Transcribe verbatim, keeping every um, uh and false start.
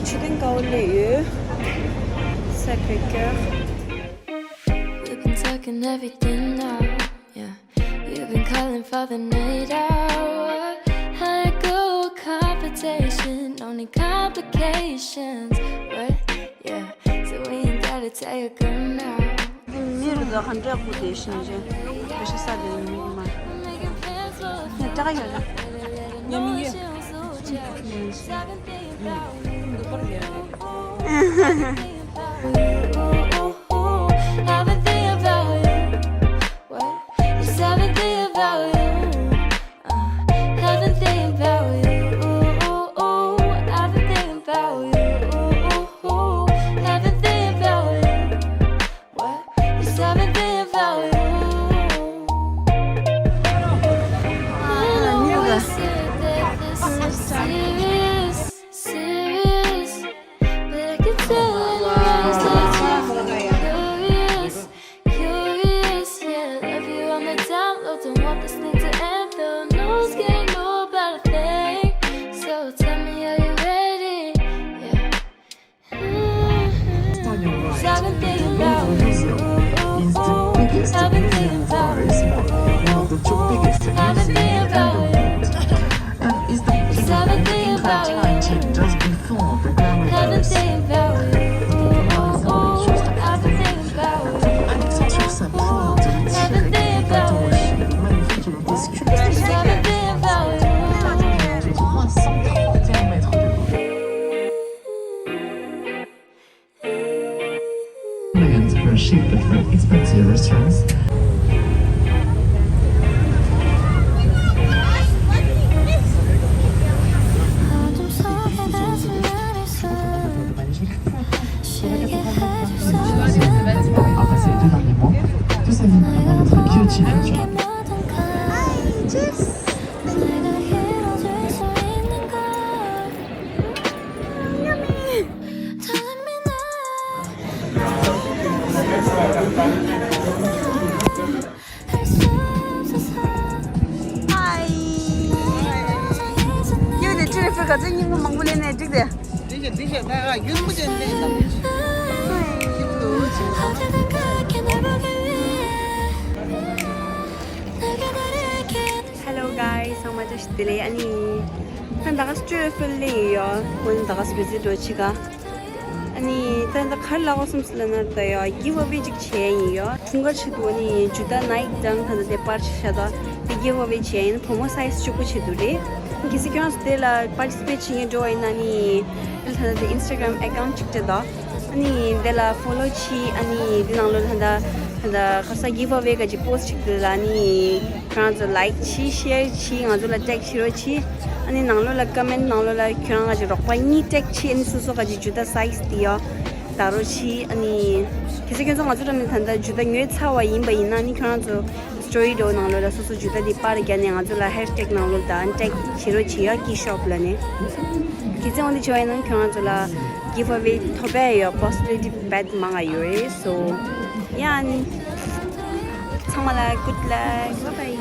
མཆོད་རྟེན་དཀར་པོ་སླེབས་ཡོད། Sacré-Cœur. We've been talking everything now. Yeah. You've been calling for the night out. High go competition, only complications. What? Yeah. So we ain't gotta tell your girl now. མི་རུ་ད་ག་འདྲ་ཁུ་དེ་བཞིན་ཅན། བེ་ཤ་ས་དེ་མི་མ། ཡ་ཏྲ་ཡོད་ལ། ཉ་མི་ཡོད། I've been thinking about you. What? It's everything about you. Uh, I've been thinking about you. I've been thinking about you. I've been thinking about you. What? It's everything about you. I know we said that this is serious, serious, but I can tell in your eyes that you're curious, curious. Yeah, love you on the down low, don't want this thing to end though. No scared, no about a thing. So tell me, are you ready? Yeah. Start your ride. I've been thinking about you. Is the biggest museum in Paris, one of the two biggest museums in the world. And is the biggest museum in Paris, just before the Grand Paris. Alexandre Sapir, magnifique, il était sculpté. Millions were shipped for expensive restaurants. Après ces deux derniers mois, tous ces animaux vont être biotiques. ཡོད་དེ་ཁྲི་རེ་ཕུར་ག་ཚོད་སྙིང་པོ་མང་པོ་ལེན་ནས་འགྲིག་དེ། འདི་ཞག་འདི་ཞག་ད་ཡོན་པོ་ཅན་ལེན་དང་། Hello guys, ཚང་མ་བཀྲ་ཤིས་བདེ་ལེགས། ཨ་ནི་ད་ད་ག་སི་ཊི་རེ་ཕུར་ལེན་ཡོད། ཨོ་ནི་ད་ག་སི་བི་ཛི་ཊི་འགྲོ་ཆི་ག་ཨ་ནི་ད་ད་ག་རེ་ལབ་དགོས་བསམ་སོང་ལབ་ན་ད་ཡ་གིབ་ཨ་ཝེ་ཅིག་བྱས་ཡིན་ཡོད། འཁྲུངས་སྐར་ཆེད་དུ་ཨ་ནི་ཇུ་ཏ་ནའི་ཀི་དང་ད་ད་དེ་པར་ཆ་བཞག་ད་དེ་གིབ་ཨ་ཝེ་བྱས་ཡིན། བུ་མོ་སའི་ཛི་གཅིག་པོ་ཆེད་དུ་རེད། གལ་སྲིད་ཁྱོད་རང་ཚོ་དེ་ལ་པར་ཊི་སི་པེཊ་བྱེད་མཁན་འགྲོ་བ་ཡིན་ན་ཨ་ནི་དེ་ལ་ད་ད་དེ་ཨིན་སི་ཊ་གྷ་རམ་ཨེ་ཀའུན་ཊི་གཅིག་སྤྲད་ད། ཨ་ནི་དེ་ལ་ཕོ་ལོ་བྱེད། ཨ་ནི་དེ་ནང་ལོགས་ད་ད་ད་ད་ག་ས་གིབ་ཨ་ཝེ་ག་ཅིག་པོ་སི་ཊི་བྱེད་དེ་ལ་ཨ་ནི་ཁྱོད་རང་ཚོ་ལའིཀ་བྱེད། ཤེར་བྱེད། ང་ཚོ་ལ་ཊེག་བྱེད་རོགས་བྱེད། ཨ་ནི་ནང་ལོགས་ལ་ཀོ་མེན་ཊི་ནང་ལོགས་ལ་ཁྱོད་རང་ག་ཅིག་རོགས་པ་གཉིས་ཊེག་བྱེད། ཨ་ནི་སོ་སོ་ག་ཅིག་ཇུ་ཏ་སའི་ཛི་དེ་ཡོད་ད་རོགས་བྱེད། ཨ་ནི་གལ་སྲིད་ཁྱོད་ཚོ་ང་ཚོ་འགྲམ་ནས་ད་ད་ཇུ་ཏ་ཉོས་ཚར་བ་ཡིན་པ་ཡིན་ན་ཨ་ནི་ཁྱོད་རང་ཚོ་སི་ཊོ་རི་འདྲ་བོ་ནང་ལོགས་ལ་སོ་སོ་ཇུ་ཏ་དེ་པར་བརྒྱབ་ནས་ང་ཚོ་ལ་ཧེཤ་ཊེག་ནང་ལོགས་ལ་ད་ཊེག་བྱེད་རོགས་བྱེད་ཡ། ཀི་ཤོབ་ལབ་ནས། གལ་སྲིད་འོ་འདི་བྱས་པ་ཡིན་ན་ཁྱོད་རང་ཚོ་ལ་གིབ་ཨ་ཝེ་ཐོབ་པའི་ཡོད་པོ་སི་བི་ལི་ཊི་དཔེ་མང་ང་ཡོད་རེད། སོ་ཡ་ཨ་ནི་ཚང་མ་ལ་གུཌ་ལག། བཱའི་བཱའི།